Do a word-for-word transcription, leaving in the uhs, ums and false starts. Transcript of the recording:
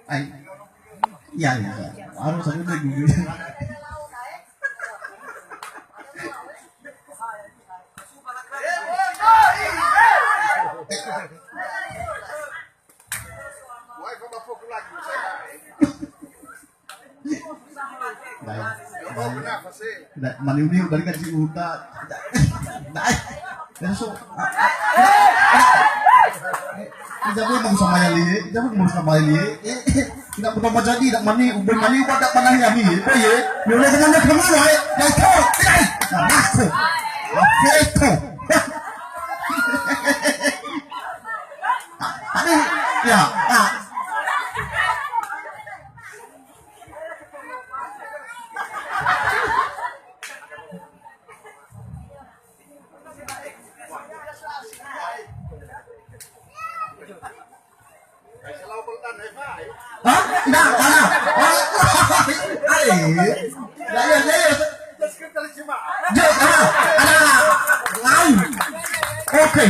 Ai. Ya, ya, ya. Harus aku dulu. Baik. Baik. Tidak, maniu-niu dari kan si uta. Tidak. Tidak. Ya, so. Tidak boleh mau sama ya, Li. Tidak boleh mau sama ya, Li. Tidak berubah jadi, tidak mani, ubah mani, ubah tak pernah ya, Li. Apa ya? Boleh dengan nak kamu, ya? Ya, so. Tidak. Nah, aku. Apa itu? Aduh, ya, ah. Hah? Nggak, nggak. Ayo, ayo. Jom, ah, ah. Lain. Oke.